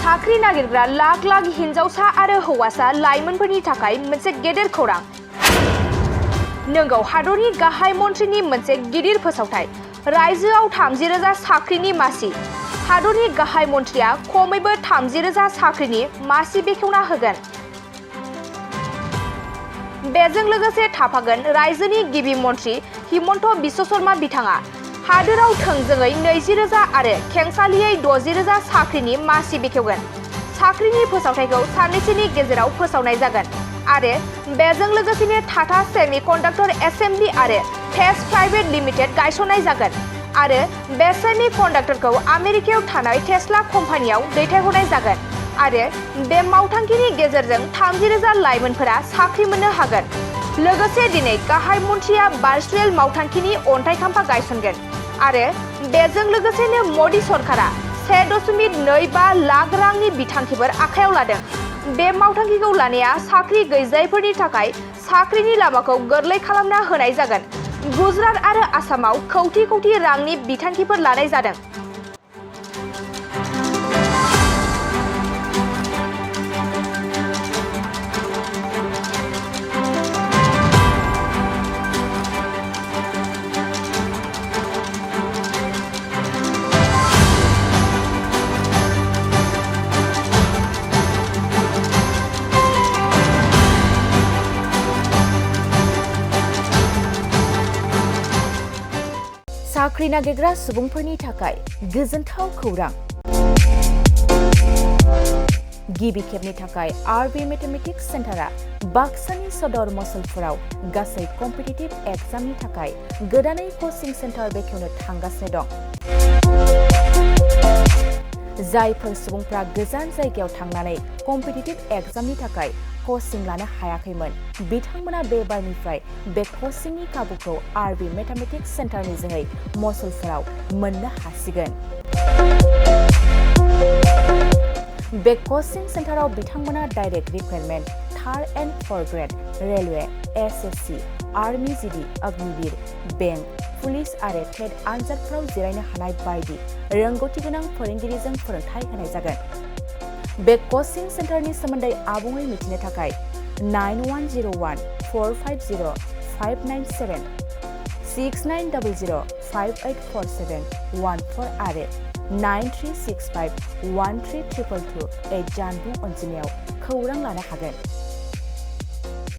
साख्रि नागिरग्रा लाख लाख हिनजावसा आरो हौवासा लाइमोनफोरनि थाखाय मोनसे गेदेर खौरां। नोंगौ, हादरनि गाहाय मन्थ्रिनि मोनसे गिदिर फोसावथाय। रायजोआव 30,000 साख्रिनि मासि। हादरनि गाहाय मन्थ्रिया खमैबो 30,000 साख्रिनि मासि बेखेवना होगोन। बेजों लोगोसे थाफागोन रायजोनि गिबि मन्थ्रि हिमन्त बिश्व शर्मा बिथाङा। हादोराव थोंजोङै 20,000 आरो खेंसालियै 60,000 साख्रिनि मासि बेखेवगोन। साख्रिनि फोसावथायखौ साननैसोनि गेजेराव फोसावनाय जागोन आरो बेजों लोगोसेनो टाटा सेमि कन्डाक्टर एसेम्बलि आरो टेस्ट प्राइभेट लिमिटेड गायसननाय जागोन आरो बे सेमि कन्डाक्टरखौ आमेरिकायाव थानाय टेस्ला कम्पानियाव दैथायहरनाय जागोन आरो बे मावथांखिनि गेजेरजों 30,000 लाइमोनफोरा साख्रि मोननो हागोन। लोगोसे दिनै गाहाय मन्थ्रिया भार्चुएल मावथांखिनि अन्थाइ खाम्फा गायसनगोन आरो बेजों लोगोसेनो मदि सरकारा 1.25 लाख रांनि बिथांखिफोर आखायाव लादों। बे मावथांखिखौ लानाया साख्रि गैजायैफोरनि थाखाय साख्रिनि लामाखौ गोरलै खालामना होनाय जागोन। गुजरात आरो आसामाव कौटि कौटि रांनि बिथांखिफोर लानाय जादों। साख्रि नागिरग्रा सुबुंफोरनि थाखाय गोजोनथाव खौरां। गिबि खेबनि थाखाय आरबि मेथमेटिक्स सेन्टारा बाक्सानि सदर मसलपुराव गासै कम्पिटिटिभ एग्जामनि थाखाय गोदानै कचिं सेन्टार बेखेवनो थांगासिनो दं। जायफोर सुबुंफ्रा गोजान जायगायाव थांनानै कम्पिटिटिभ एग्जामनि थाखाय कचिं लानो हायाखैमोन, बिथांमोना बे बारनिफ्राय बे कचिंनि खाबुखौ आरबि मेथमेटिक्स सेन्टारनि जोहै मसलपुराव मोननो हासिगोन। बे कचिं सेन्टाराव बिथांमोना direct recruitment, 3rd and 4th grade, railway, SSC, army GD, Agniveer, bank, police आरो टेट आनजादफोराव जिरायनो हानाय बायदि रोंगौथि गोनां फोरोंगिरिजों फोरोंथाय होनाय जागोन। बे कचिं सेन्टारनि सोमोन्दै आबुङै मिथिनो थाखाय 9101 450 597, 6900 5847 14 आरो 9365 1322 जानबुं अनजिमायाव खौरां लानो हागोन।